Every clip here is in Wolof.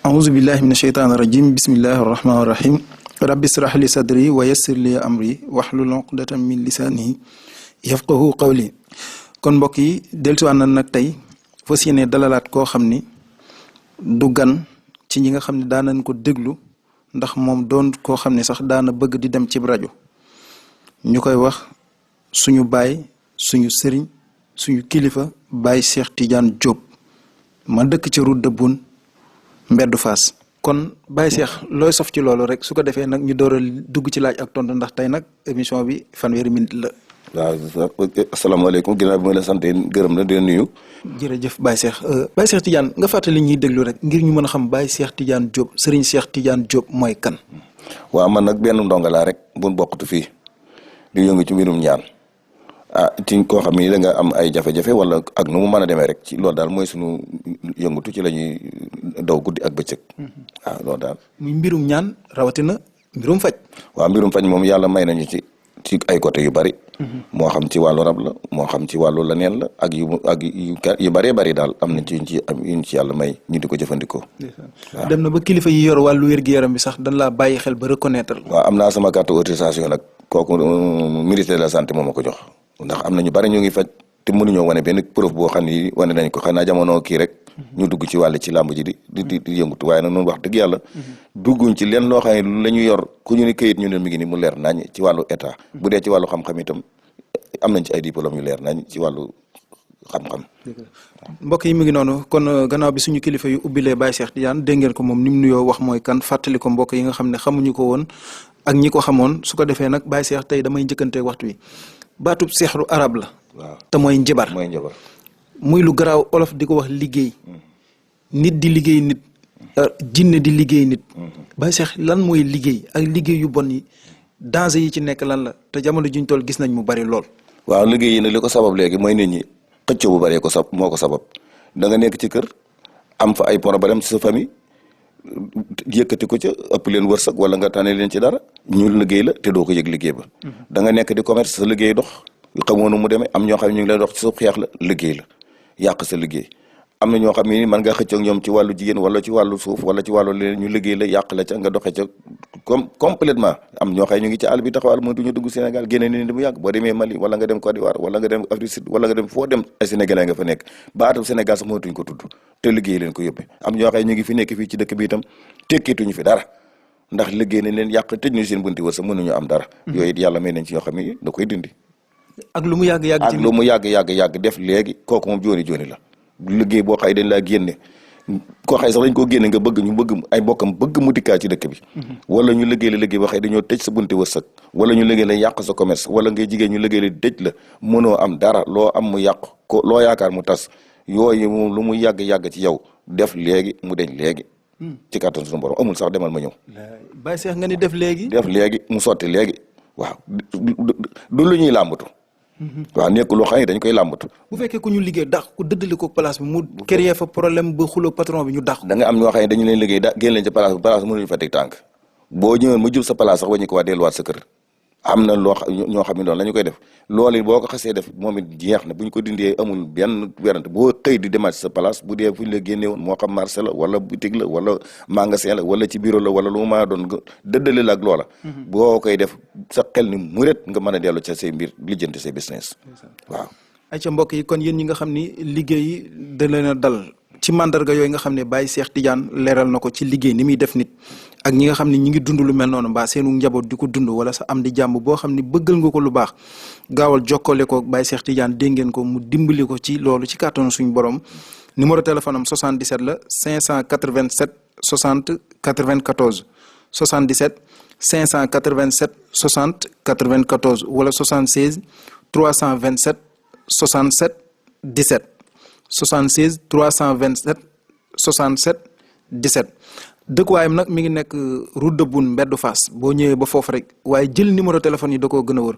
auzu billahi min asheytaan irajim bismillahi arrahmani irrahim rabbi israh li sadri wa yassir li amri wahlul uqdatan min lisaanihi yafqahu qawli. kon mbokk yi dellusiwaat na nag tey fas yéene dalalaat koo xam ni du gan ci ñi nga xam ne daanañ ko déglu ndax moom doon koo xam ne sax daana bëgg di dem cib rajo ñu koy wax suñu baay suñu sëriñ suñu kilifa Baye Cheikh Tidiane Diop ma dëkk ci route de Boune mbeddu Fass. kon Baye Cheikh looy sof ci loolu rek su ko defee nag ñu door a dugg ci laaj ak tontu ndax tey nag émission bi fanweeri minute la. waaw asalaamaaleykum ginnaaw bi ma la sant gërëm na di nuyu. jërëjëf Baye Cheikh Baye Cheikh Tidiane nga fàttali ñuy déglu rek ngir ñu mën a xam Baye Cheikh Tidiane Diop Serigne Cheikh Tidiane Diop mooy kan. waaw man nag benn ndongo laa rek bu bokkatu fii di yëngu ci mbirum ñaan ci koo xam ni da nga am ay jafe-jafe wala ak nu mu mën a demee rek ci loolu daal mooy sunu yëngutu ci la ñuy daw guddi ak bëccëg. waaw loolu daal. muy mbirum ñaan rawatina mbirum faj. waaw mbirum faj moom yàlla may nañu ci ay côté yu bari. moo xam ci wàllu rab la moo xam ci wàllu leneen la ak yu bëree bëri daal am nañ ci yuñ ci yàlla may ñu di ko jëfandikoo. waaw dem na ba kilifa yi yor wàllu wér-gu-yaram bi sax dañ laa bàyyi xel ba reconnaître. waaw am naa sama carte autorisation nag kooku ministère de la santé moo ma ko jox ndax am na ñu bari ñu ngi faj te mënuñoo wane benn preuve boo xam ni wane nañ ko xanaa jamono kii rek. ñu dugg ci wàll ci làmb ji di yëngutu waaye nag noonu wax dëgg yàlla dugguñ ci leen loo xam ne la ñu yor ku ñu ni këyit ñu ne mi ngi ni mu leer nañ ci wàllu état bu dee ci wàllu xam-xam itam am nañ ci ay diplôme yu leer nañ ci wàllu xam-xam. mbokk yi mi ngi noonu kon gannaaw bi suñu kilifa yu ubbilee Baye Cheikh Tidiane dégg ngeen ko moom ni mu nuyoo wax mooy kan fàttali ko mbokk yi nga xam ne xamuñu ko woon ak ñi ko xamoon su ko defee nag Baye Cheikh tey damay njëkkanteeg waxtu wi baatub seexru arab la. waaw te mooy njabar. muy lu garaaw olof di ko wax liggéey. nit di liggéey nit. jinne di liggéey nit. Baye Cheikh lan mooy liggéey ak liggéey yu bon yi danger yi ci nekk lan la te jamono juñ toll gis nañ mu bari lool. waaw liggéey yi nag li ko sabab léegi mooy nit ñi xëccoo bu bari moo ko sabab da nga nekk ci kër am fa ay problème ci sa famille yëkkati ko ca ëpp leen wërsëg wala nga tànne leen ci dara ñu liggéey la te doo ko yëg liggéey ba. da nga nekk di commerce sa liggéey dox xamoon nu mu demee am ñoo xam ne ñu ngi lay dox ci sa xeex la liggéey la yàq sa liggéey. am na ñoo xam ne mën nga xëcc ak ñoom ci wàllu jigéen wala ci wàllu suuf wala ci wàllu leneen ñu liggéey la yàq la ca nga doxee ca complètement am ñoo xam ñu ngi ci àll bi taxawal mënatuñu dugg Sénégal génne ni mu yàgg boo demee Mali wala nga dem Côte d'Ivoire wala nga dem Afrique Sud wala nga dem foo dem ay Sénégalais nga fa nekk baatam Sénégal sax mënatuñ ko tudd te liggéey leen ko yóbbee am ñoo xam ñu ngi fi nekk fii ci dëkk bi itam tekkeetuñu fi dara ndax liggéey nañ leen yàq tëj ñu seen bunti wër sax mënuñu am dara yooyu it yàlla may nañ ci ñoo xam ne da koy dindi ak lu mu yàgg-yàgg ak lu mu yàgg def léegi kooku moom jooni la liggéey boo xëy dañ laa génne koo xëy sax dañ koo génne nga bëgg ay mbokkam bëgg mu dikkaa ci dëkk bi wala ñu liggéey la liggéey boo xëy dañoo tëj sa bunti wërsëg wala ñu liggéey la yàq sa commerce wala ngay jigéen ñu liggéey la tëj la mënoo am dara loo am mu yàq ko loo yaakaar mu tas yooyu moom lu mu yàgg ci yow def léegi mu deñ léegi ci kàttan suñu borom amul sax demal ma ñëw Baye Cheikh nga ni def léegi mu sotti léegi waaw du lu ñuy làmbatu waaw nekk loo xam ne dañ koy làmbatu. bu fekkee ku ñu liggéey dàq ko dëddale ko place bi mu créer fa problème ba xuloo patron bi ñu dàq. da nga am ñoo xam ne dañu leen liggéey génn leen ci place bi place mënuñu fa teg tànk boo ñëwoon mu jub sa place sax wañu ko waa delluwaat sa kër am na ñoo xam ne noonu la ñu koy def loolu boo ko xasee def moom it jeex na bu ñu ko dindee amul benn werante boo xëy di demaat sa place bu dee fu ñu la génnee woon moo xam marché la wala boutique la wala magasin la wala ci bureau la wala lu mu mën a doon dëddale la ak loola boo koy def sa xel ni muret nga mën a dellu ca say mbir lijjanti say business waaw ay ca mbokk yi kon yéen ñi nga xam ni liggéey da leen a dal ci mandarga yooyu nga xam ne Baye Cheikh Tidiane leeral na ko ci liggéey ni muy def nit ak ñi nga xam ne ñi ngi dund lu mel noonu mbaa seenu njaboot di ko dund wala sa am di jàmm boo xam ne bëggal nga ko lu baax gaawal jokkale ko Baye Cheikh Tidiane dégg ngeen ko mu dimbali ko ci loolu ci kàttanu suñu borom numéro téléphone am 77 la 587 60 94 77 587 60 94 wala 76 327 67 17 76 327 67 17 dëkkuwaayam nag mi ngi nekk route de Boune mbeddu Fass boo ñëwee ba foofu rek waaye jël numéro téléphone yi da koo gën a wër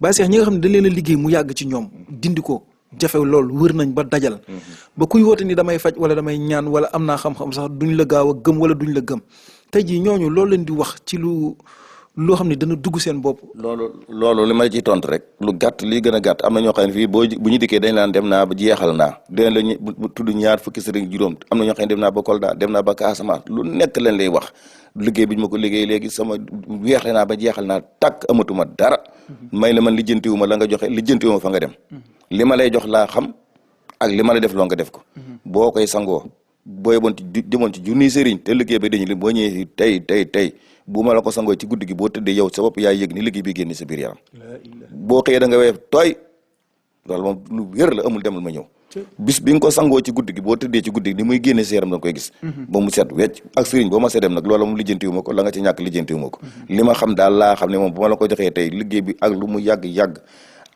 Baye Cheikh ñi nga xam ne dañ leen a liggéey mu yàgg ci ñoom dindi ko jafe loolu wër nañ ba dajal ba kuy woote ni damay faj wala damay ñaan wala am naa xam-xam sax duñ la gaaw a gëm wala duñ la gëm tey jii ñooñu loolu leen di wax ci lu loo xam ne dana dugg seen bopp. loolu li ma ci tontu rek lu gàtt lii gën a gàtt am na ñoo xam ne fii bu ñu dikkee dañ laan dem naa ba jeexal naa dinañ la tudd ñaar fukki sëriñ juróom am na ñoo xam ne dem naa ba Kolda dem naa ba Casamance lu nekk leen lay wax liggéey bi ñu ma ko liggéey léegi sama weexle naa ba jeexal naa tàkk amatuma dara may la man lijjantiwuma la nga joxe lijjantiwuma fa nga dem li ma lay jox laa xam ak li ma lay def loo nga def ko boo koy sangoo booy demoon ci junniy sëriñ te liggéey bi dañu li boo ñëwee tey bu ma la ko sangoo ci guddi gi boo tëddee yow sa bopp yaay yëg ni liggéey bi génn sa biir yaram boo xëyee da nga weef tooy loolu moom lu wér la amul demal ma ñëw bis bi nga ko sangoo ci guddi gi boo tëddee ci guddi gi ni muy génne sa yaram da nga koy gis ba mu set wecc ak sëriñ boo ma see dem nag loola moom lijjantiwu ma ko la nga ci ñàkk lijjantiwu ma ko li ma xam daal laa xam ne moom bu ma la ko joxee tey liggéey bi ak lu mu yàgg-yàgg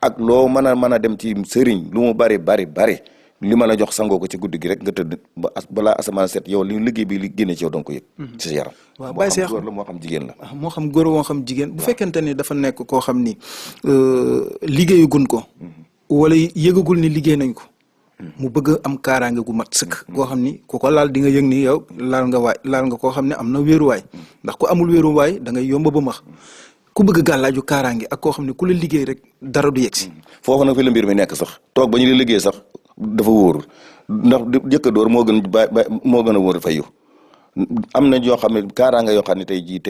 ak loo mën a dem ci sëriñ lu mu bari li ma la jox sangoo ko ci guddi gi rek nga tëdd ba balaa asamaan set yow li liggéey bi li génne ci yow da nga ko yëg ci sa yaram waaw Baye Cheikh góor la moo xam jigéen la moo xam góor moo xam jigéen bu fekkente ni dafa nekk koo xam ni liggéeyagun ko wala yëgagul ni liggéey nañ ko mu bëgg am kaaraange gu mat sëkk koo xam ni ku ko laal di nga yëg ni yow laal nga koo xam ne am na wéeruwaay ndax ku amul wéeruwaay da ngay yomb ba max ku bëgg gàllaaju kaaraange ak koo xam ne ku la liggéey rek dara du yegg si foofu nag fi la mbir mi nekk sax toog ba ñu la liggéey sax dafa wóorul ndax jëkka door moo gën moo gën a wóor fayu am na yoo xam ne kaaraange yoo xam ne tey jii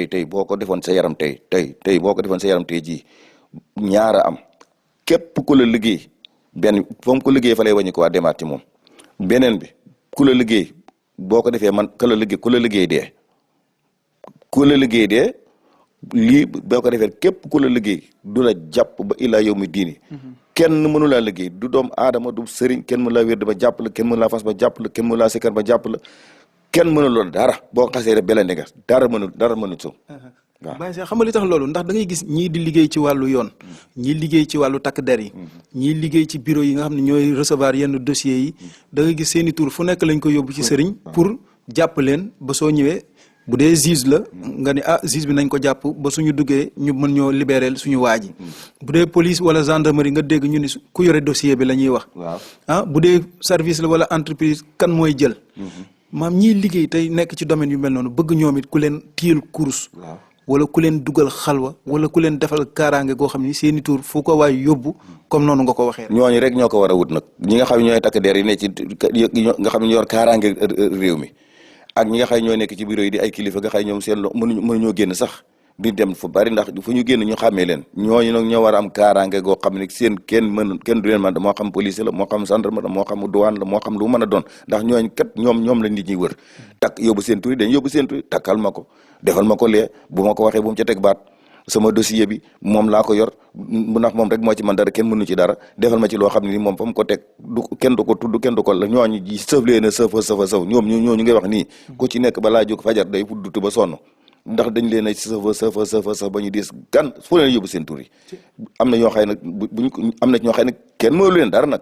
tey boo ko defoon sa yaram tey boo ko defoon sa yaram tey jii ñaara am képp ku la liggéey benn foom ku liggéey fa lay wàññi ko waa demaat ci moom beneen bi ku la liggéey boo ko defee man ku la liggéey dee lii boo ko defee képp ku la liggéey du la jàpp ba illaa yow mi diini kenn mënu laa liggéey du doom aadama du sëriñ kenn mënu laa wér ba jàpp la kenn mënu laa fas ba jàpp la kenn mënu laa sikkar ba jàpp la kenn mënu loolu dara boo xasee rek belende nga dara mënu so waaw Baye Cheikh xam nga li tax loolu ndax da ngay gis ñii di liggéey ci wàllu yoon ñii liggéey ci wàllu takk der yi ñii liggéey ci bureau yi nga xam ne ñooy recevoir yenn dossiers yi da ngay gis seeni tur fu nekk lañ ko yóbbu ci sëriñ pour jàpp leen ba soo ñëwee bu dee juge la nga ni juge bi nañ ko jàpp ba suñu duggee ñu mën ñoo libérer suñu waa ji bu dee police wala gendarmerie nga dégg ñu ni ku yore dossier bi la ñuy wax bu dee service la wala entreprise kan mooy jël maam ñiy liggéey tey nekk ci domaine yu mel noonu bëgg ñoom it ku leen tiyal kurus wala ku leen dugal xalwa wala ku leen defal kaaraange goo xam ni seeni tur fu ko waay yóbbu comme noonu nga ko waxee ñooñu rek ñoo ko war a wut nag ñi nga xam ne ñooy takk der yi ne ci nga xam ne ñoo yor kaaraange réew mi ak ñi nga xay ñoo nekk ci bureau yi di ay kilifa nga xay ñoom seen mënuñoo génn sax di dem fu bari ndax fu ñu génn ñu xàmmee leen ñooñu nag ñoo war a am kaaraange goo xam ne seen kenn du leen man moo xam police la moo xam gendarme la moo xam douane la moo xam lu mën a doon ndax ñooñu kat ñoom la nit ñi wër takk yóbbu seen tur dañ yóbbu seen tur takkal ma ko defal ma ko lee bu ma ko waxee bu mu ca teg baat sama dossier bi moom laa ko yor mu ndax moom rek moo ci man dara kenn mënu ci dara defal ma ci loo xam ne ni moom fa mu ko teg kenn du ko tudd kenn du ko la ñooñu ji sëf leen a sëf ñoom ñooñu ngay wax nii ku ci nekk balaa jóg fajar day fuddutu ba sonn ndax dañ leen a sëf ba ñu diis gan fu leen yóbbu seen tur yi am na ñoo xëy nag am na ñoo xëy nag kenn mënu leen dara nag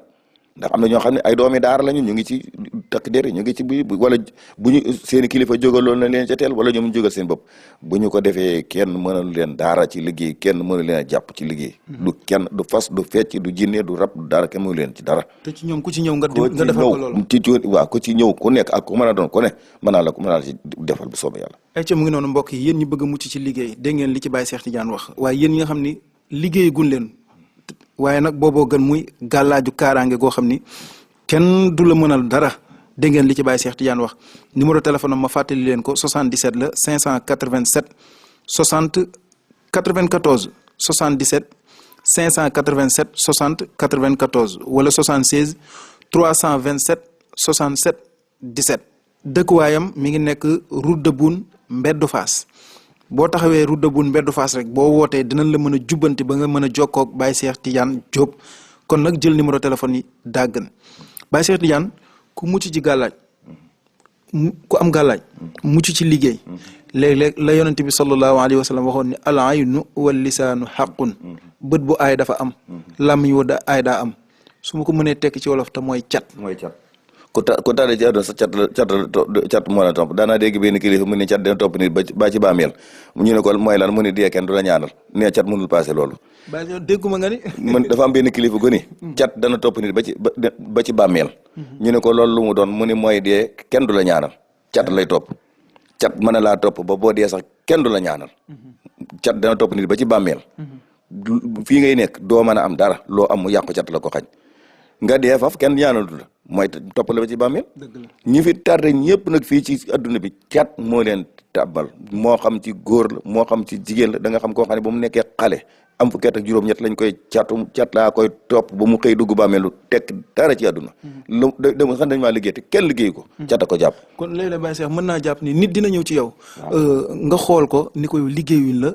ndax am na ñoo xam ne ay doomi daara lañu ñu ngi ci takk der ñu ngi ci wala bu ñu seeni kilifa jógaloon na leen ca teel wala ñoom ñu jógal seen bopp bu ñu ko defee kenn mënalu leen daara ci liggéey kenn mënu leen a jàpp ci liggéey du kenn du fas du fecc du jinne du rab du dara kenn mënu leen ci dara te ci ñoom ku ci ñëw nga defal ko loolu waaw ku ci ñëw ku nekk ak ku mën a doon ku ne mën naa la ci defal bu soobee yàlla ay ca mu ngi noonu mbokk yi yéen ñi bëgg a mucc ci liggéey dégg ngeen li ci Baye Cheikh Tidiane wax waaye yéen ñi nga xam ni liggéey gun leen waaye nag booboo gën muy gàllaaju kaaraange goo xam ni kenn du la mënal dara dégg ngeen li ci Baye Cheikh Tidiane wax numéro téléphone am ma fàttali leen ko 77 la 587 60 94 77 587 60 94 wala 76 327 67 17 dëkkuwaayam mi ngi nekk route de Boune mbeddu Fass boo taxawee route de Boune mbeddu Fass rek boo wootee dinañ la mën a jubbanti ba nga mën a jokkoo ak Baye Cheikh Tidiane Diop kon nag jël numéro téléphone yi dàggan Baye Cheikh Tidiane ku mucc ci gàllaaj ku am gàllaaj mucc ci liggéey léeg-léeg la yonent bi sallallahu alayhi wa sallam waxoon ni al aynu wal lisaanu xaqun bët bu aay dafa am làmmiñ wa da aay daa am su ma ko mënee tekk ci wolof te mooy cat ku tàddee ci àdduna sa cat moo la topp daanaa dégg benn kilifa mu ne cat dina topp nit ba ci bàmmeel ñu ne ko mooy lan mu ne dee kenn du la ñaanal ne cat mënul passé loolu dégguma nga ni man dafa am benn kilifa gu ni cat dana topp nit ba ci bàmmeel ñu ne ko loolu lu mu doon mu ne mooy dee kenn du la ñaanal cat lay topp cat mën na laa topp ba boo dee sax kenn du la ñaanal cat dana topp nit ba ci bàmmeel fii ngay nekk doo mën a am dara loo am mu yàqu cat la ko xañ nga dee faf kenn ñaanaldu la mooy topp la ba ci bàmmeel ñi fi tardé ñëpp nag fii ci adduna bi cat moo leen tàbbal moo xam ci góor la moo xam ci jigéen la da nga xam koo xam ne ba mu nekkee xale am fukki at ak juróom-ñett lañ koy cat laa koy topp ba mu xëy dugg bàmmeelu tekk dara ci àdduna lu dama xam dañ maa liggéey te kenn liggéey ko cat a ko jàpp kon léeg-léeg Baye Cheikh mën naa jàpp ni nit dina ñëw ci yow nga xool ko ni ko liggéeyuñ la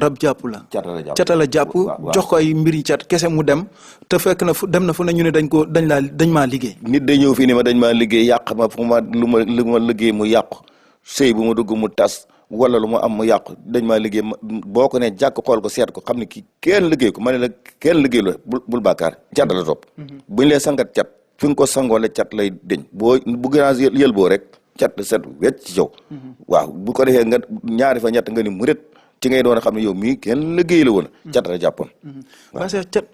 rab jàpp la cata la jàpp jox ko ay mbir yi cat kese mu dem te fekk na fu dem na fu ne ñu ne dañ maa liggéey nit day ñëw fii ni ma dañ maa liggéey yàq ma fu ma lu ma liggéey mu yàqu sëy bu ma dugg mu tas wala lu mu am mu yàqu dañ maa liggéey boo ko ne jàkk xool ko seet ko xam ne kii kenn liggéey ko ma ne la kenn liggéey la bul bàkkaar cat la topp buñ lee sangat cat fi nga ko sangoo la cat lay deñ boo bu gën a yël boo rek cat la set wecc ci yow waaw bu ko defee nga ñaari fa ñett nga ni mu ret ci ngay doon a xam ne yow mii kenn liggéey la woon cat la jàppoon parce que cat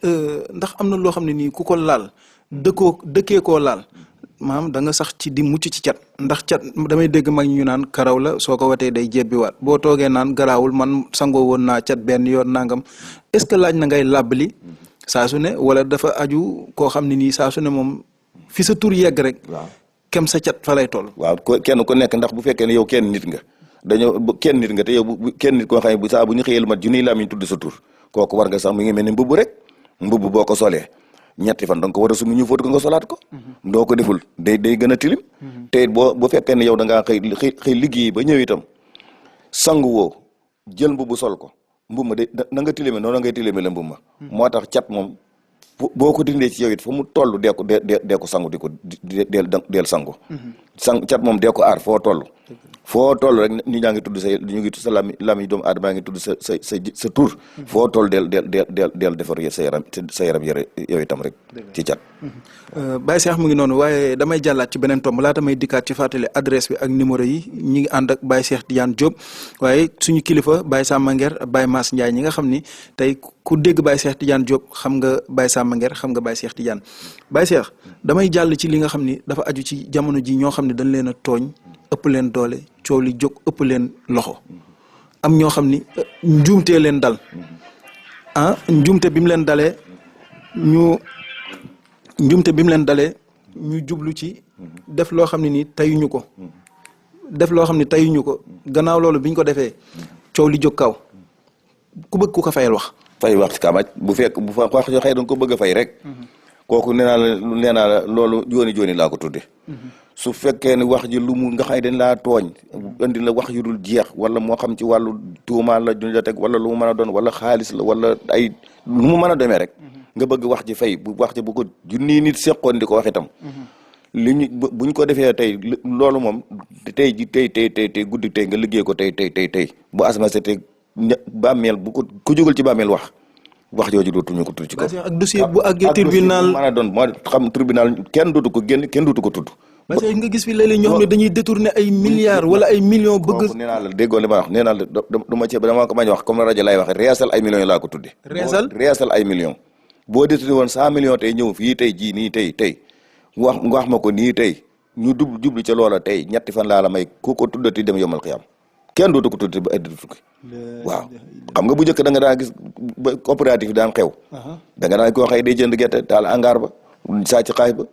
ndax am na loo xam ne nii ku ko laal dëkkee koo laal maam da nga sax ci di mucc ci cat ndax cat damay dégg mag ñu naan karaw la soo ko watee day jebbiwaat boo toogee naan garaawul man sangoo woon naa cat benn yoon nangam est-ce que laaj na ngay làbbali saa su ne wala dafa aju koo xam ne nii saa su ne moom fi sa tur yegg rek kem sa cat fa lay toll waaw kenn ku nekk ndax bu fekkee ne yow kenn nit nga kenn nit nga te yow kenn nit koo xam ne bu saa bu ñu xëyee lu mat junniy làmmiñ tudd sa tur kooku war nga sax mu ngi mel ni mbubb rek mbubb boo ko solee ñetti fan danga ko war a sumi ñu fóot ko nga solaat ko doo ko deful day gën a tilim te boo fekkee ne yow da ngaa xëy liggéey ba ñëw itam sangu woo jël mbubb sol ko mbub ma na nga tilime noonu ngay tilime la mbub ma moo tax cat moom boo ko dindee ci yow it fa mu toll dee ko sangu di ko deel sangu cat moom dee ko aar foo toll rek nit ñaa ngi tudd ñu ngi tudd sa lami doomu aadama ngi tudd sa tur foo toll del defar sa yaram yëre yow itam rek ci cat Baye Cheikh mu ngi noonu waaye damay jàllaat ci beneen tomb laata may dikkaat ci fàttali adresse bi ak numéro yi ñi ngi ànd ak Baye Cheikh Tidiane Diop waaye suñu kilifa Baye Samba Nguer Baye Mass Ndiaye ñi nga xam ni tey ku dégg Baye Cheikh Tidiane Diop xam nga Baye Samba Nguer xam nga Baye Cheikh Tidiane Baye Cheikh damay jàll ci li nga xam ni dafa aju ci jamono ji ñoo xam ne dañ leen a tooñ ëpp leen doole coow li jóg ëpp leen loxo am ñoo xam ni njuumtee leen dal njuumte bi mu leen dalee ñu jublu ci def loo xam ne nii tayuñu ko gannaaw loolu biñ ko defee coow li jóg kaw ku bëgg ku ko fayal wax kamaj bu wax yoo xëy danga ko bëgg a fay rek kooku nee naa la loolu jooni laa ko tudde su fekkee ne wax ji lu mu nga xam ne dañ laa tooñ indi la wax yu dul jeex wala moo xam ci wàllu tuumaal la duñ la teg wala lu mu mën a doon wala xaalis la wala ay lu mu mën a demee rek nga bëgg wax ji fay bu wax ji bu ko junni nit seqoon di ko wax itam buñ ko defee tey loolu moom tey guddi tey nga liggéey ko tey bu asma te bàmmeel bu ko ku jógal ci bàmmeel wax jooju dootuñu ko tudd ci kaw ak dossier bu àggee tribunal mën a doon moo xam tribunal kenn dootu ko génn kenn dootu ko tudd parce que nga gis fi léeg-léeg ñoo xam ne dañuy détourner ay milliards wala ay millions bëgg nee naa la déggoo li ma wax nee naa la dama ci dama ko bañ wax comme rajo lay waxe reesal ay millions yi laa ko tudde reesal ay millions boo détourné woon 100 millions tey ñëw fii tey jii nii tey wax ma ko nii tey ñu jublu ca loola tey ñetti fan laa la may ku ko tuddati dem yomal xiyam kenn dootu ko tuddati ba addi tukki waaw xam nga bu njëkk da nga daan gis ba coopérative daan xew da nga daan koo xëy day jënd gerte taal angaar ba sàcc xaay ba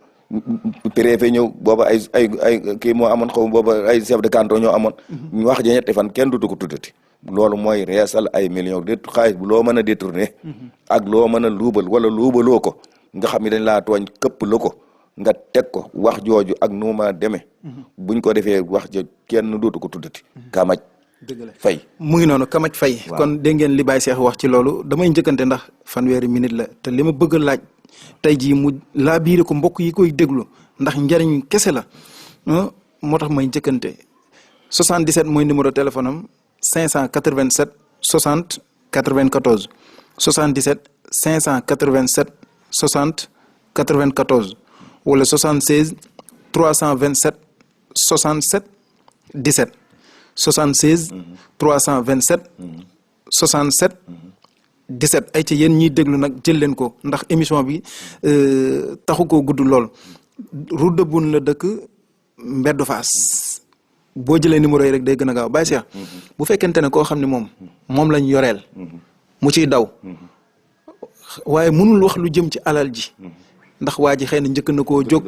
préfet ñëw booba ay kii moo amoon xaw booba ay chef de canton ñoo amoon ñu wax ja ñetti fan kenn dootu ko tuddati loolu mooy reesal ay millions de xaalis bu loo mën a détourné ak loo mën a luubal wala luubaloo ko nga xam ne dañ laa tooñ këpp la ko nga teg ko wax jooju ak nu ma demee buñ ko defee wax ja kenn dootu ko tuddati kamaj fay mu ngi noonu kamaj fay kon dégg ngeen li Baye Cheikh wax ci loolu damay njëkkante ndax fanweeri minute la te li ma bëgg a laaj tey jii mu laa biire ko mbokk yi koy déglu ndax njariñ kese la moo tax may njëkkante 77 mooy numéro téléphone am 587 60 94 77 587 60 94 wala 76 327 67 17 76 327 67 17 ay ci yéen ñiy déglu nag jël leen ko ndax émission bi taxu koo gudd lool route de Boune la dëkk mbeddu Faas boo jëlee numéro yi rek day gën a gaaw Baye Cheikh bu fekkente ne koo xam ne moom lañ yoreel mu ciy daw waaye mënul wax lu jëm ci alal ji ndax waa ji xëy na njëkk na koo jóg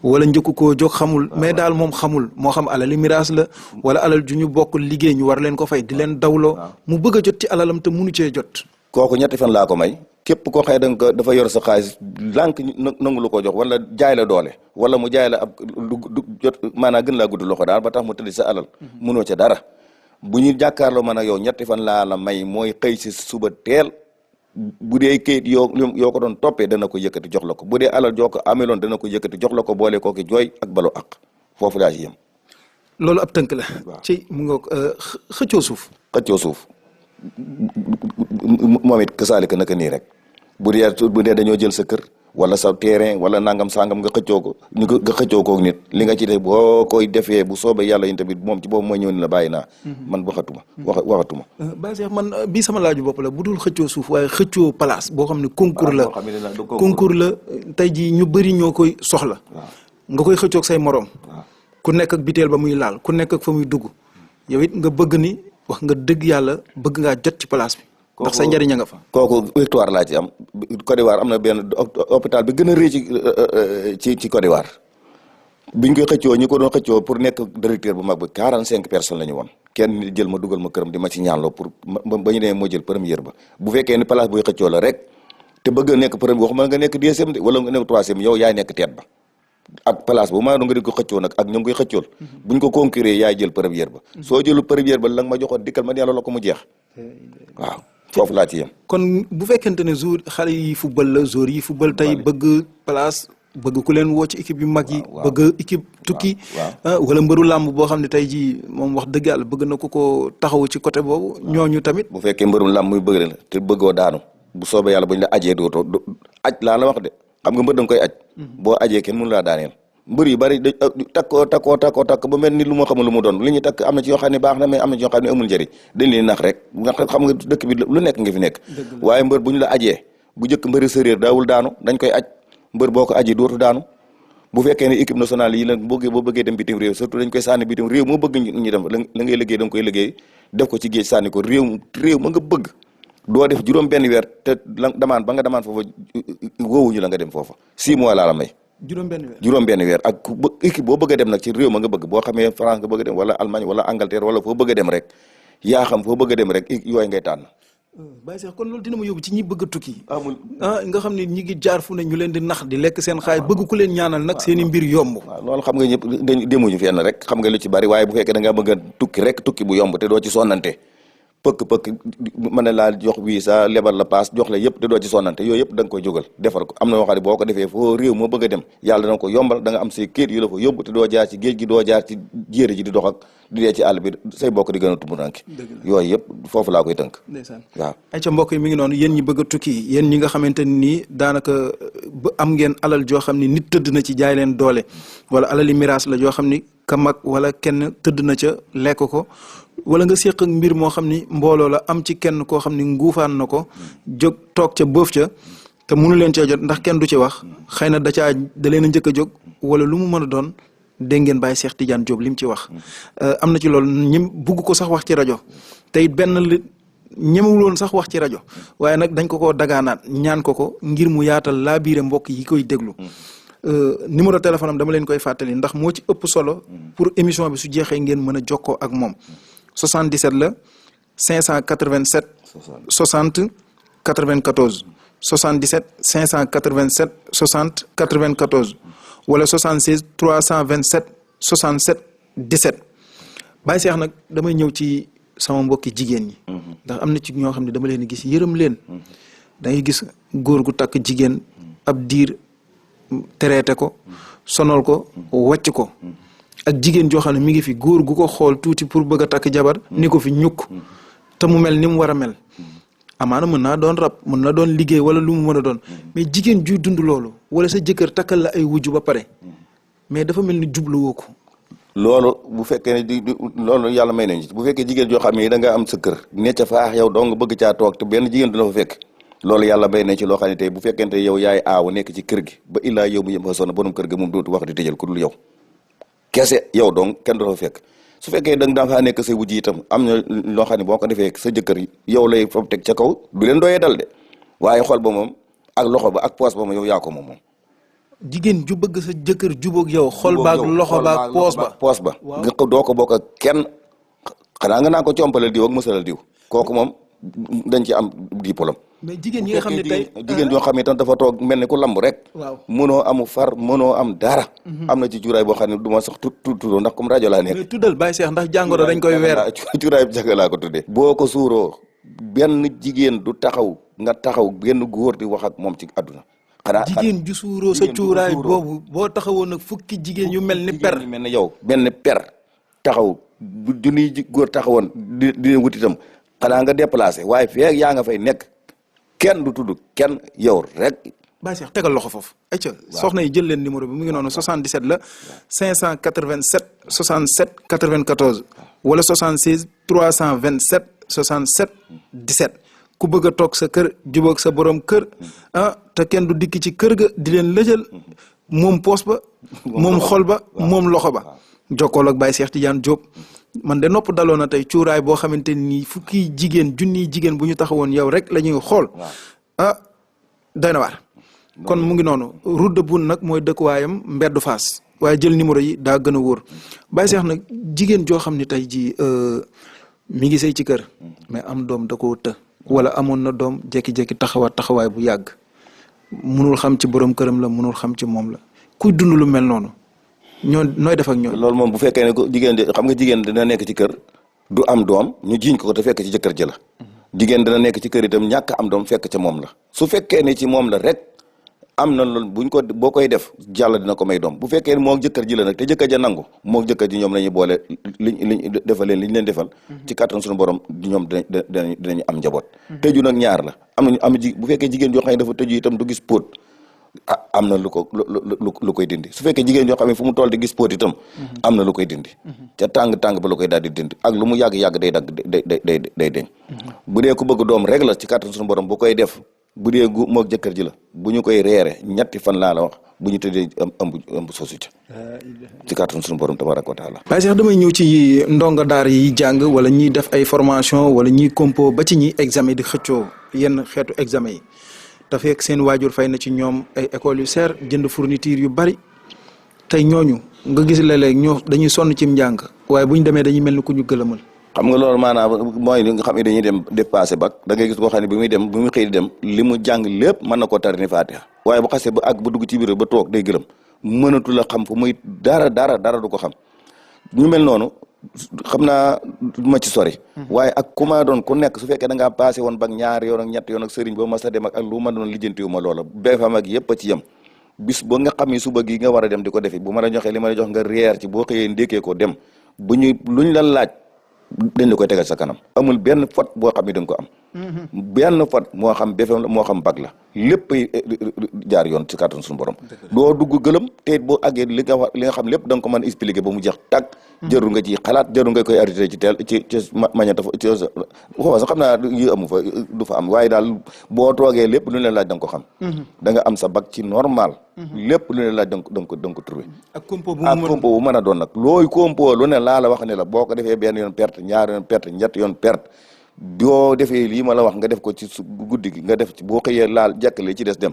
wala njëkk koo jóg xamul mais daal moom xamul moo xam alali miraas la wala alal ju ñu bokk liggéey ñu war leen ko fay di leen dawloo mu bëgg a jot ci alalam te mënu cee jot kooku 3 fan laa ko may képp koo xëy danga dafa yor sa xaalis lànk nangu lu ko jox wala jaay la doole wala mu jaay la ab du jot maanaam gën laa gudd loxo daal ba tax mu tëddi sa alal mënoo ca dara bu ñu jàkkaarloo man ak yow 3 fan laa la may mooy xëy si suba teel bu dee kayit yoo ko doon toppee dana ko yëkkati jox la ko bu dee alal joo ko ameloon dana ko yëkkati jox la ko boole kooki jooy ak balu ak foofu laa ci yem. loolu ab tënk la. ci mu nga xëccoo suuf. xëccoo suuf moom it kasaalika naka nii rek bu dee dañoo jël sa kër wala sa terrain wala nangam sangam nga xëccoo ko nga xëccoo koog nit li nga ci def boo koy defee bu soobee yàlla yéen tamit moom ci boobu mooy ñëw ni la bàyyi naa. man waxatuma. Baye Cheikh man bii sama laaju bopp la bu dul xëccoo suuf waaye xëccoo place boo xam ne concours la concours la tey jii ñu bëri ñoo koy soxla. nga koy xëccoog say morom. ku nekk ak biteel ba muy laal ku nekk ak fa muy dugg yow it nga bëgg ni wax nga dëgg yàlla bëgg ngaa jot ci place bi. ndax sa njëriñ a nga fa. kooku victoire laa ci am Côte d'Ivoire am na benn hôpital bi gën a rëy ci Côte d'Ivoire biñ koy xëccoo ñi ko doon xëccoo pour nekk directeur bu mag bi 45 personnes la ñu woon kenn jël ma dugal ma këram di ma ci ñaanloo pour ba ñu demee moo jël première ba bu fekkee ni place buy xëccoo la rek te bëgg a nekk premier waxuma nga nekk deuxième de wala nga nekk troisième yow yaay nekk tête ba ak place bu maa doon nga di ko xëccoo nag ak ñu ngi koy xëccool buñ ko concurré yaay jël première ba soo jëlu première ba la nga ma joxoon dikkal ma yàlla la ko mu jeex waaw foofu laa ci yem. kon bu fekkente ne jour xale yi football la jour yi football tey bëgg place bëgg ku leen woo ci équipe yu mag yi. bëgg équipe tukki. wala mbëru làmb boo xam ne tey jii moom wax dëgg yàlla bëgg na ko taxaw ci côté boobu. ñooñu tamit. bu fekkee mbërum làmb muy bëgg la te bëggoo daanu bu soobee yàlla buñ la ajee dootoo aj laa la wax de xam nga mbër da nga koy aj. boo ajee kenn mënu laa daaneel. mbër yu bari takk ba mel ni lu ma xamul lu mu doon li ñuy takk am na ci yoo xam ne baax na mais am na ci yoo xam ne amul njëriñ dañ leen nax rek nga xam nga dëkk bi lu nekk nga fi nekk waaye mbër bu ñu la ajee bu njëkk mbëri séréer daawul daanu dañ koy aj mbër boo ko ajee dootu daanu bu fekkee ne équipe nationale yi la boo bëggee dem bitim réew surtout dañ koy sànni bitim réew moo bëgg ñu dem la ngay liggéey da nga koy liggéey def ko ci géej sànni ko réew ma nga bëgg doo def juróom benn weer te la damaan ba nga damaan foofa woowuñu la nga dem foofa 6 mois laa la may juróom benn weer ak équipe boo bëgg a dem nag ci réew ma nga bëgg boo xamee France nga bëgg a dem wala Allemagne wala Angleterre wala foo bëgg a dem rek yaa xam foo bëgg a dem rek yooyu ngay tànn. Baye Cheikh kon loolu dina ma yóbbu ci ñi bëgg a tukki. nga xam ne ñi ngi jaar fu ne ñu leen di nax di lekk seen xaay bëgg ku leen ñaanal nag seen i mbir yomb. waaw loolu xam nga ñëpp demuñu fenn rek xam nga lu ci bari waaye bu fekkee da nga bëgg a tukki rek tukki bu yomb te doo ci sonnante pëkk mën na laa jox visa lebal la paas jox la yëpp te doo ci sonnante yooyu yëpp da nga koy jógal defar ko am na yoo xam ne boo ko defee foo réew moo bëgg a dem yàlla dana ko yombal da nga am say kayit yu la fa yóbbu te doo jaar ci géej gi doo jaar ci jéeri ji di dox ak di dee ci àll bi say bokk di gën a tumuranke yooyu yëpp foofu laa koy tënk waaw ay ca mbokk yi mi ngi noonu yéen ñi bëgg a tukki yéen ñi nga xamante nii daanaka am ngeen alal joo xam ne nit tëdd na ci jaay leen doole wala alali miraas la joo xam ni ka mag wala kenn tëdd na ca lekk ko wala nga séq ak mbir moo xam ni mbooloo la am ci kenn koo xam ni nguufaan na ko jóg toog ca bëf ca te mënu leen cee jot ndax kenn du ci wax xëy na da leen a njëkk a jóg wala lu mu mën a doon dégg ngeen Baye Cheikh Tidiane Diop li mu ci wax. am na ci loolu ñim bugg ko sax wax ci rajo te it benn li ñemewul woon sax wax ci rajo waaye nag dañ ko koo dagaanaat ñaan ko ngir mu yaatal laa biire mbokk yi koy déglu. numéro téléphone am dama leen koy fàttali ndax moo ci ëpp solo pour émission bi su jeexee ngeen mën a jokkoo ak moom 77 la 587 60 94 77 587 60 94 wala 76 327 67 17 Baye Cheikh nag damay ñëw ci sama mbokki jigéen ñi ndax am na ci ñoo xam ne dama leen gis yërëm leen da ngay gis góor gu takk jigéen ab diir traité ko sonal ko wàcc ko ak jigéen joo xam ne mi ngi fi góor gu ko xool tuuti pour bëgg a takk jabar ni ko fi ñukk te mu mel ni mu war a mel amaana mën naa doon rab mën na doon liggéey wala lu mu mën a doon mais jigéen juy dund loolu wala sa jëkkër takkal la ay wujju ba pare mais dafa mel ni jubluwoo ko loolu bu fekkee ne loolu yàlla may nañu bu fekkee jigéen joo xam ne da nga am sa kër ne ca faax yow dong bëgg caa toog te benn jigéen du la fa fekk loolu yàlla bay na ci loo xam ne tey bu fekkente yow yaay aaw nekk ci kër gi ba illaa yow mu yëm fa sonna borom kër ga moom dootu wax di tëjal ku dul yow kese yow donc kenn du la fa fekk su fekkee da nga faa nekk say wujj itam am na loo xam ne boo ko defee sa jëkkër yow lay fa teg ca kaw du leen doyee dal de waaye xol ba moom ak loxo ba ak poos ba moom yow yaa ko moom. jigéen ju bëgg sa jëkkër jubóog yow xol baag loxo baag poos ba nga ko doo ko bokk ak kenn xanaa nga naan ko compalal diw ak mësalal diw kooku moom dañ ci am diplôme. mais jigéen ñi nga xam ne tey jigéen yoo xam ne tam dafa toog mel ni ku lamb rek. waaw mënoo amu far mënoo am dara. am na ci cuuraay boo xam ne du ma sax tuddoo ndax comme rajo laa nekk. mais tuddal Baye Cheikh ndax jàngoro dañ koy weer. cuuraay bi jaga laa ko tuddee. boo ko suuroo benn jigéen du taxaw nga taxaw benn góor di wax ak moom ci àdduna. xanaa jigéen ju suuroo sa cuuraay boobu boo taxawoon nag fukki jigéen yu mel ni per. mel ni yow benn per taxaw bu junniy góor taxawoon di wut itam xanaa nga déplacé waaye feeg yaa nga fay nekk. kenn du tudd kenn yow rek. Baye Cheikh tegal loxo foofu. ayca soxna yi jël leen numéro bi mu ngi noonu 77 la 587 67 94 wala 76 327 67 17 ku bëgg a toog sa kër jubóog sa borom kër te kenn du dikk ci kër ga di leen lëjal moom poos ba moom xol ba moom loxo ba jokkool ak Baye Cheikh Tidiane Diop. man de nopp daloon na tey cuuraay boo xamante ni fukki jigéen junniy jigéen bu ñu taxawoon yow rek la ñuy xool. doy na waar. kon mu ngi noonu route de Boune nag mooy dëkkuwaayam mbeddu Fass waaye jël numéro yi daa gën a wóor Baye Cheikh nag jigéen joo xam ne tey jii mi ngi sëy ci kër. mais am doom da koo të. wala amoon na doom jékki-jékki taxawaay bu yàgg munul xam ci borom këram la munul xam ci moom la kuy dund lu mel noonu. nooy def ak ñoom. loolu moom bu fekkee ne jigéen xam nga jigéen dina nekk ci kër du am doom ñu jiiñ ko te fekk ci jëkkër ji la. jigéen dina nekk ci kër itam ñàkk am doom fekk ca moom la. su fekkee ne ci moom la rek am na loolu boo koy def jàll dina ko may doom bu fekkee ne moo jëkkër ji la nag te jëkkër ja nangu moo jëkkër ji ñoom la ñuy boole liñ defal leen defal. ci kàttan suñu borom ñoom dinañu am njaboot. tëju nag ñaar la am bu fekkee jigéen joo xam ne dafa tëju itam du gis póot. am na lu koy dindi su fekkee jigéen ñoo xam ne fu mu toll di gis póot itam am na lu koy dindi ca tàng ba lu koy daal di dindi ak lu mu yàgg-yàgg day dagg day deñ bu dee ku bëgg doom rek la ci kàttan suñu borom bu koy def bu dee moog jëkkër ji la bu ñu koy reere ñetti fan laa la wax bu ñu tëddee ëmb soosu ca ci kàttan suñu borom tabaraka wa taala. Baye Cheikh damay ñëw ci ndonga daar yi jàng wala ñiy def ay formation wala ñiy compo ba ci ñi examen di xëccoo yenn xeetu examen yi te fekk seen waajur fay na ci ñoom ay écoles yu seer jënd fourniture yu bari tey ñooñu nga gis léeg-léeg ñoo dañuy sonn cim njàng waaye bu ñu demee dañuy mel ni ku ñu gëlëmal. xam nga loolu maanaam mooy li nga xam ne dañuy dem dépassé bac da ngay gis boo xam ne bi muy xëy di dem li mu jàng lépp mën na koo tari ni Faatiha waaye bu xasee ba àgg ba dugg ci biir ba toog day gëlëm mënatu la xam fu muy dara du ko xam ñu mel noonu xam naa du ma ci sori. waaye ak ku ma doon ku nekk su fekkee da ngaa passé woon bac ñaari yoon ak ñett yoon ak sëriñ ba ma sa dem ak lu ma doon lijjantiwu ma loola BFEM ak yëpp a ci yem bis ba nga xam ne suba gi nga war a dem di ko defi bu ma la joxee li ma la jox nga reer ci boo xëyee ndékkee ko dem luñ la laaj dañ la koy tegal sa kanam amul benn fot boo xam ne da nga ko am. benn fot moo xam BFEM la moo xam bac la lépp jaar yoon ci kàttan suñu borom. doo dugg gëlëm te it boo àggee li nga xam lépp da nga ko mën a expliquer ba mu jeex tàgg. jarul nga ci xalaat jarul nga koy arrêté ci teel ci mañata fa sax xam naa yi amu fa du fa am waaye daal boo toogee lépp lu leen laaj da nga ko xam. da nga am sa bac ci normal. lépp lu leen laaj da nga ko trouvé. ak compo bu mën a doon nag looy compo lu ne laa la wax ne la boo ko defee benn yoon perte ñaari yoon perte ñett yoon perte. boo defee lii ma la wax nga def ko ci guddi gi nga def ci boo xëyee laal jekkale ci des dem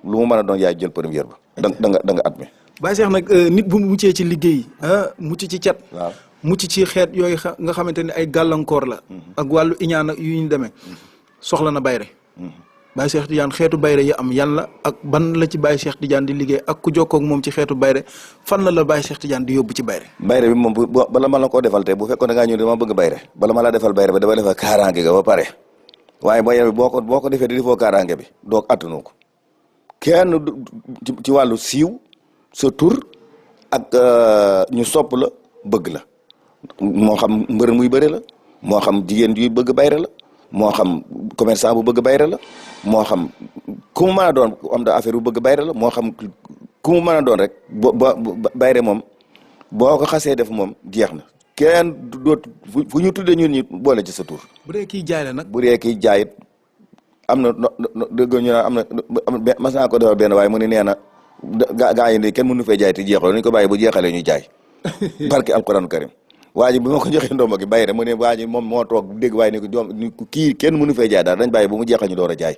lu mu mën a doon yaay jël première ba. da nga admis. Baye Cheikh nag nit bu muccee ci liggéey mucc ci cat. waaw mucc ci xeet yooyu nga xamante ne ay gàllankoor la. ak wàllu iñaan ak yu ñu demee. soxla na bayre. Baye Cheikh Tidiane xeetu bayre yi am yan la ak ban la ci Baye Cheikh Tidiane di liggéey ak ku jokkoo ak moom ci xeetu bayre fan la Baye Cheikh Tidiane di yóbbu ci bayre. bayre bi moom bala ma la koo defal tey bu fekkoon da ngaa ñëw dama bëgg bayre bala ma la defal bayre ba dama defal kaaraange ga ba pare waaye bayre bi boo ko defee di defoo kaaraange bi doog attanu ko kenn ci wàllu siiw sa tur ak ñu sopp la bëgg la moo xam mbër muy bëre la moo xam jigéen yuy bëgg bayre la moo xam commerçant bu bëgg bayre la moo xam ku mu mën a doon am da affaire bu bëgg bayre la moo xam ku mu mën a doon rek bayre moom boo ko xasee def moom jeex na kenn doot fu ñu tuddee ñun ñi boole ci sa tur. bu dee kiy jaay la nag. bu dee kiy jaay am na dëgg ñu naan am na mas naa ko defal benn waaye mu ne nee na gaa yi nii kenn mënu fee jaay te jeexaloo nañu ko bàyyi bu jeexalee ñu jaay barke alquran karim waa ji bi ma ko joxee ndomba gi bàyyi rek mu ne waa ji moom moo toog dégg waaye ne ko joom kii kenn mënu fee jaay daal dañ bàyyi ba mu jeexal ñu door a jaay.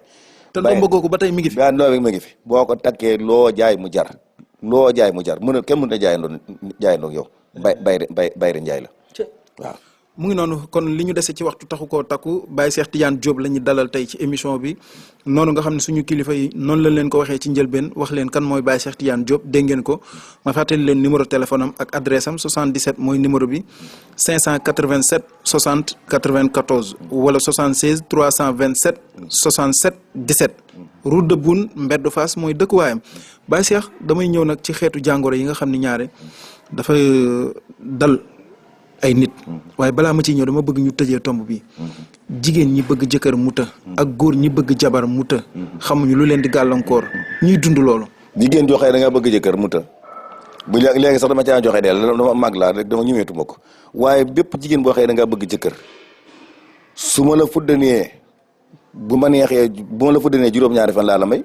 te ndomba googu ba tey mi ngi fi. waaw ndomba mi ngi fi boo ko takkee loo jaay mu jar loo jaay mu jar kenn mënut a jaayandoo yow bayre njaay la waaw. mu ngi noonu kon li ñu dese ci waxtu taxu koo takku Baye Cheikh Tidiane Diop la ñu dalal tey ci émission bi noonu nga xam ne suñu kilifa yi noonu lañ leen ko waxee ci njëlbeen wax leen kan mooy Baye Cheikh Tidiane Diop dégg ngeen ko ma fàttali leen numéro téléphone am ak adresse am 77 mooy numéro bi 587 60 94 wala 76 327 67 17 route de Boune Mbeddu Fass mooy dëkkuwaayam Baye Cheikh damay ñëw nag ci xeetu jàngoro yi nga xam ne ñaare dafa dal ay nit waaye balaa ma ciy ñëw dama bëgg ñu tëjee tomb bi jigéen ñi bëgg jëkkër mu të ak góor ñi bëgg jabar mu të xamuñu lu leen di gàllankoor ñuy dund loolu. jigéen joxe da nga bëgg jëkkër mu të bu léegi sax dama caa joxe deel dama mag laa rek dama ñëweetuma ko waaye bépp jigéen boo xëy da nga bëgg jëkkër su ma la fuddanee bu ma la fuddanee juróom-ñaari fan laa la may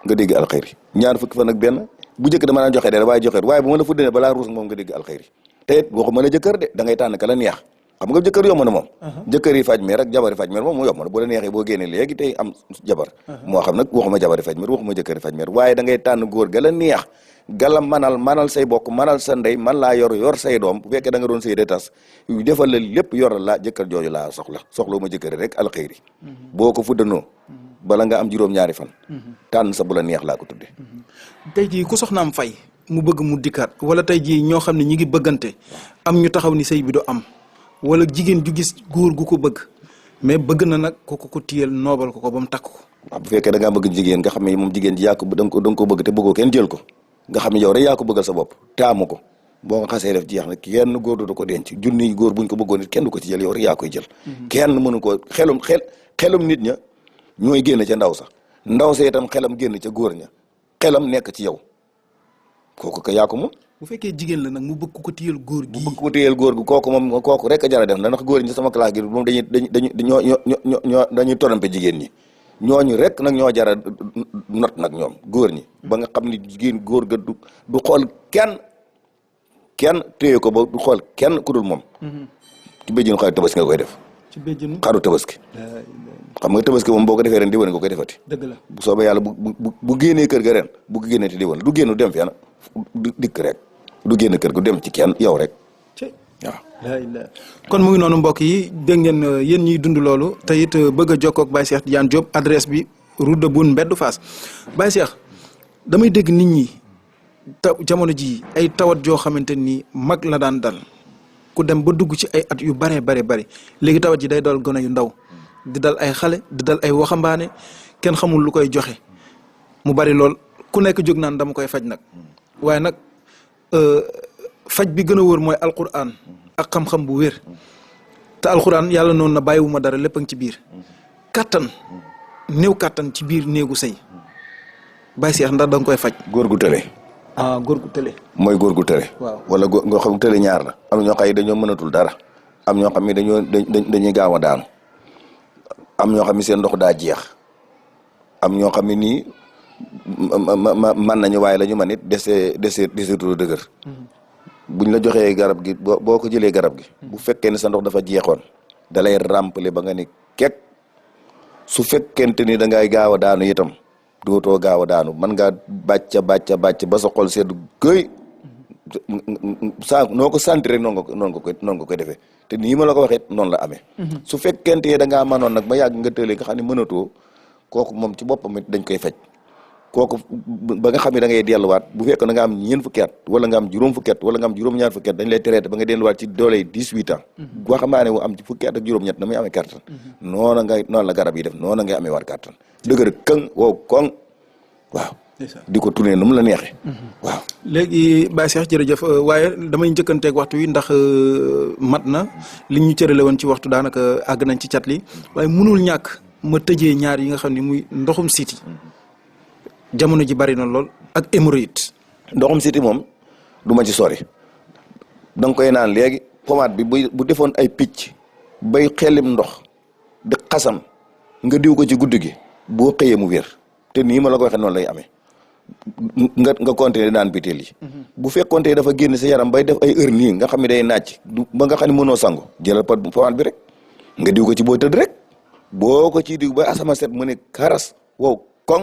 nga dégg alxayri ñaar fukki fan ak benn bu jëkk dama daan joxe deel waaye bu ma la fuddanee balaa ruus moom nga dégg alxayri te it waxuma la jëkkër de da ngay tànn ka la neex xam nga jëkkër yomb na moom jëkkër yi faj meer ak jabar yi faj meer moom mu yomb na bu la neexee boo génnee léegi tey am jabar moo xam nag waxuma jabar yi faj meer waxuma jëkkër yi faj meer waaye da ngay tànn góor ga la neex gala manal say bokk manal sa ndey man laa yor say doom bu fekkee da nga doon say de tas defal la lépp yoral la jëkkër jooju laa soxla ma jëkkër rek alxëyri boo ko fuddanoo bala nga am juróom-ñaari fan tànn sa bu la neex laa ko tudde tey jii ku soxnaam fay mu bëgg mu dikkaat wala tey jii ñoo xam ne ñi ngi bëggante am ñu taxaw ni sëy bi du am wala jigéen ju gis góor gu ko bëgg mais bëgg na nag ko téyel noobal ko ba mu takk ko. waaw bu fekkee da ngaa bëgg jigéen nga xam ne moom jigéen ji yaa ko da nga ko bëgg te bëggoo kenn jël ko nga xam ne yow rek yaa ko bëggal sa bopp taamu ko boo nga xasee def jeex na kenn góor du ko denc junniy góor buñ ko bëggoon nit kenn du ko ci jël yow rek yaa koy jël. kenn mënu ko xelum nit ña ñooy génn ca ndaw sax ndaw sa itam xelam génn ca góor ña xelam nekk ci yow kooku ka yaa ko moom. bu fekkee jigéen la nag mu bëgg ko téyel góor gi. mu bëgg ko téyel góor gi kooku rek a jar a def ndax góor ñi sama classe gi moom dañuy torompe jigéen ñi ñooñu rek nag ñoo jar a not nag ñoom góor ñi ba nga xam ni jigéen góor ga du xool kenn téye ko ba du xool kenn ku dul moom. ci béjjinu xaru tabaski nga koy def. ci béjjinu xaru tabaski. xam nga tabaski moom boo ko defee ren déwén nga koy defati. dëgg la bu soobee yàlla bu génnee kër ga ren bu ko génnee ti déwén du génn dem fenn dikk rek du génn kër gu dem ci kenn yow rek waaw. kon mu ngi noonu mbokk yi dégg ngeen yéen ñiy dund loolu te it bëgg a jokkoo ak Baye Cheikh Tidiane Diop adresse bi route de Boune Mbeddu Fass Baye Cheikh damay dégg nit ñi jamono ji ay tawat joo xamante ni mag la daan dal ku dem ba dugg ci ay at yu bare léegi tawat ji day dal gone yu ndaw di dal ay xale di dal ay waxambaane kenn xamul lu koy joxe mu bari lool ku nekk jóg naan dama koy faj nag waaye nag faj bi gën a wóor mooy alquran ak xam-xam bu wér te alquran yàlla noonu na bàyyiwuma dara lépp a ngi ci biir kattan néew kattan ci biir néegu sëy Baye Cheikh ndax da nga koy faj. góor gu tële. góor gu tële. mooy góor gu tële. waaw wala góor nga xam tële ñaar la am ñoo xam ne dañoo mënatul dara am ñoo xam ne dañuy gaaw a daanu am ñoo xam ne seen ndox daa jeex am ñoo xam ne nii man nañu waaye la ñu man it deseetu dëgër. buñ la joxee garab gi boo ko jëlee garab gi. bu fekkee ne sa ndox dafa jeexoon da lay remplir ba nga ni kek su fekkente ni da ngay gaaw a daanu itam dootoo gaaw a daanu mën ngaa bàcc ba sa xol sedd gëy noo ko sentir rek noonu nga koy defee te nii ma la ko waxee noonu la amee. su fekkente ne da ngaa mënoon nag ba yàgg nga tële nga xam ne mënatoo kooku moom ci boppam it dañ koy faj. kooku ba nga xam ne da ngay delluwaat bu fekk da nga am ñeent fukki at wala nga am juróom fukki at wala nga am juróom-ñaar fukki at dañ lay traité ba nga delluwaat ci doole 18 ans. boo xam ne am ci fukki at ak juróom-ñett na muy amee kàttan. noonu la garab yi def noonu ngay amee waat kàttan. dëgër këng wow koŋ waaw. di ko tourné nu mu la neexee. waaw léegi Baye Cheikh jërëjëf waaye damay njëkkanteeg waxtu wi ndax mat na li ñu cërale woon ci waxtu daanaka àgg nañ ci cat li waaye mënul ñàkk ma tëjee ñaar yi nga xam ne muy ndoxum siti jamono ji bari na lool ak hémorroïde. ndoxum siti moom du ma ci sori da nga koy naan léegi pommade bi bu defoon ay picc bay xelim ndox di xasam nga diw ko ci guddi gi boo xëyee mu wér te nii ma la ko waxee noonu lay amee nga continuer naan biteel yi bu fekkoonte dafa génn sa yaram bay def ay heure nii nga xam ne day naaj ba nga xam ne mënoo sangu jëlal pomade bi rek nga diw ko ci booy tëdd rek boo ko ci diw ba asama set mu ne karas wow koŋ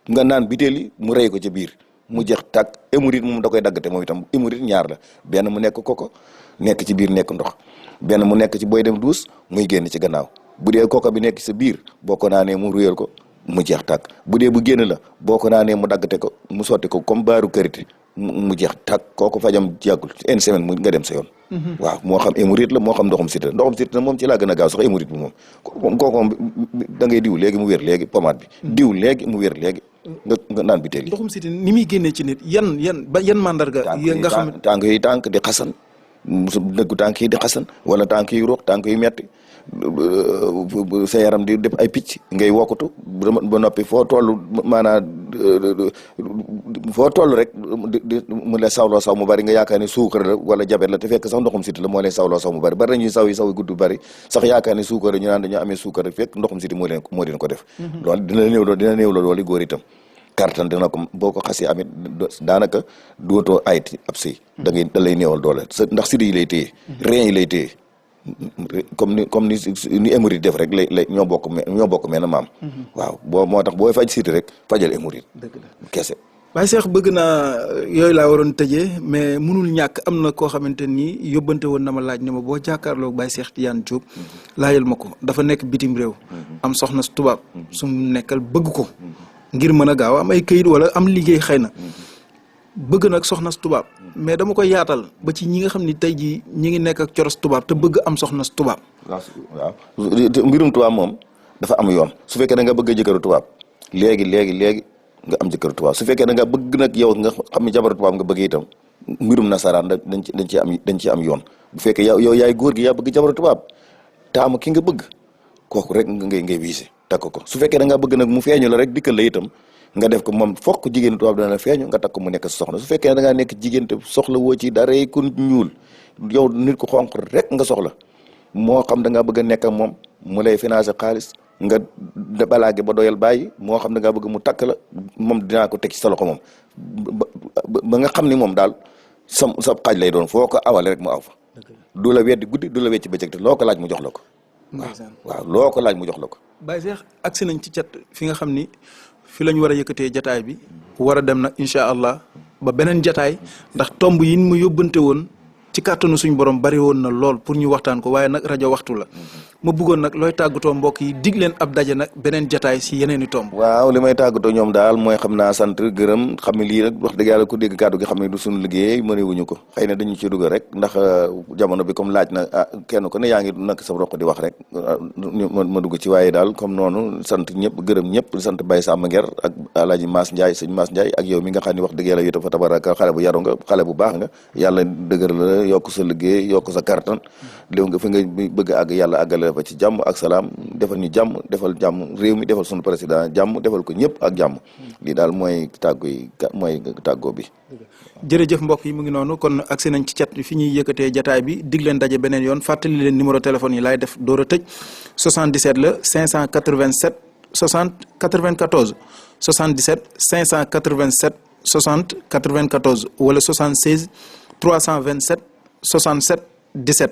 nga naan biteel yi mu rey ko ci biir mu jeex tàkk hémorroïde moom da koy daggate moom itam hémorroïde ñaar la benn mu nekk koko nekk ci biir nekk ndox benn mu nekk ci booy dem duus muy génn ci gannaaw bu dee koko bi nekk sa biir boo ko naanee mu ruyal ko mu jeex tàkk bu dee bu génn la boo ko naanee mu daggate ko mu sotti ko comme baaru karité mu jeex tàkk kooku fajam yàggul une semaine mu nga dem sa yoon waaw moo xam hémorroïde la moo xam ndoxum siti la ndoxum siti la moom ci laa gën a gaaw sax hémorroïde bi moom kooku moom da ngay diw léegi mu wér léegi pomade bi diw léegi mu wér léegi nga naan bi teel yi ndoxum siti ni muy génnee ci nit yan mandarga nga xam tànk yi tànk di xasan su dëggu tànk yi di xasan wala tànk yi ruux tànk yu metti sa yaram di def ay picc ngay wokkutu ba noppi foo toll maanaam foo toll rek mu lay sawloo saw mu bari nga yaakaar ne suukar la wala jabet la te fekk sax ndoxum siti la moo leen sawloo saw mu bari bari nañuy saw yi saw yi gudd bari sax yaakaar ne suukar la ñu naan dañoo amee suukar rek fekk ndoxum siti moo leen ko def loolu dina néew loolu góor itam kartan dina ko boo ko xasee amit daanaka dootoo ayit ab sëy da lay néewal doole ndax sidi yi lay téye rein yi lay téye comme ni hémorroïde def rek lay ñoo bokk mel na maam waaw moo tax booy faj siti rek fajal hémorroïde kese Baye Cheikh bëgg naa yooyu laa waroon tëjee mais munul ñàkk am na koo xamante ni yóbbante woon na ma laaj ne ma boo jàkkaarloo Baye Cheikh Tidiane Diop laajal ma ko dafa nekk bitim réew am soxna su tubaab su mu nekkal bëgg ko ngir mën a gaaw am ay këyit wala am liggéey xëy na bëgg nag soxna su tubaab mais dama koy yaatal ba ci ñi nga xam ni tey jii ñi ngi nekk ak coros tubaab te bëgg am soxna su tubaab. waaw mbirum tubaab moom dafa am yoon su fekkee da nga bëgg a jëkkëru tubaab léegi nga am jëkkëru tubaab su fekkee da nga bëgg nag yow nga xam ne jabaru tubaab nga bëgg itam mbirum nasaraan dañ ci am yoon bu fekkee yow yaay góor gi yaa bëgg jabaru tubaab taamu ki nga bëgg kooku rek ngay wiise takk ko su fekkee da nga bëgg nag mu feeñu la rek dikkal la itam nga def ko moom fokk jigéen tubaab dana la feeñu nga takk ko mu nekk sa soxna su fekkee da ngaa nekk jigéen te soxla woo ci dara ku ñuul yow nit ko xonq rek nga soxla moo xam da ngaa bëgg a nekk ak moom mu lay financé xaalis nga balaage ba doyal bàyyi moo xam da ngaa bëgg mu takk la moom dinaa ko teg ci sa loxo moom ba nga xam ni moom daal sa xaaj lay doon foo ko awale rek mu aw fa du la weddi guddi du la wecci bëccëg te loo ko laaj mu jox la ko waaw loo ko laaj mu jox la ko Baye Cheikh agsi nañ ci cat fi nga xam ni fi lañ war a yëkkatee jataay bi war a dem nag incha allah ba beneen jataay ndax tomb yi mu yóbbante woon ci kàttanu suñ borom bari woon na lool pour ñu waxtaan ko waaye nag rajo waxtu la ma bëggoon nag looy tàggatoo mbokk yi dig leen ab daje nag beneen jataay si yeneen i tomb. waaw li may tàggatoo ñoom daal mooy xam naa sant gërëm xam ne lii nag wax dëgg yàlla ku dégg kàddu gi xam ne du suñu liggéey mënewuñu ko xëy na dañu ci dugal rek ndax jamono bi comme laaj na kenn ku ne yaa ngi nak sa roq di wax rek ma dugg ci waaye daal comme noonu sant ñëpp gërëm ñëpp sant Baye Samba Nguer ak Alaaji Maas Ndiaye sëñ Maas Ndiaye ak yow mi nga xam ne wax dëgg yàlla yow dafa tabaraka xale bu yaru nga xale bu baax nga yàlla dëgër la yokk sa liggéey yokk sa kartan léew nga fi nga bëgg àgg yàlla àggale fa ci jàmm ak salaam defal ñu jàmm defal jàmm réew mi defal sunu président jàmm defal ko ñëpp ak jàmm lii daal mooy tàggoo bi jërëjëf mbokk yi mu ngi noonu kon agsi nañ ci cat fi ñuy yëkkatee jataay bi dig leen daje beneen yoon fàttali leen numéro téléphone yi laay def door a tëj 77 la 587 60 94 77 587 60 94 wala 76 327 67 17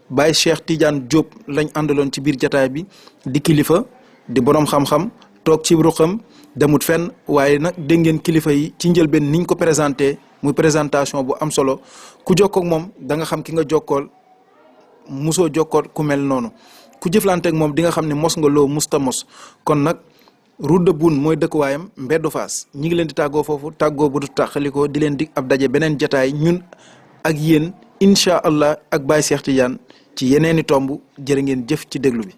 Baye Cheikh Tidiane Diop lañ àndaloon ci biir jataay bi di kilifa di borom xam-xam toog ci ruqam demut fenn waaye nag dégg ngeen kilifa yi ci njëlbeen niñ ko présenté muy présentation bu am solo ku jokkoog moom da nga xam ki nga jokkool musoo jokkool ku mel noonu ku jëflanteeg moom di nga xam ne mos nga loo musta mos kon nag route de Boune mooy dëkkuwaayam mbeddu Faas ñi ngi leen di tàggoo foofu tàggoo bu du tàqalikoo di leen dig ab daje beneen jataay ñun ak yéen incha allah ak Baye Cheikh Tidiane ci yeneeni tomb jërë ngeen jëf ci déglu bi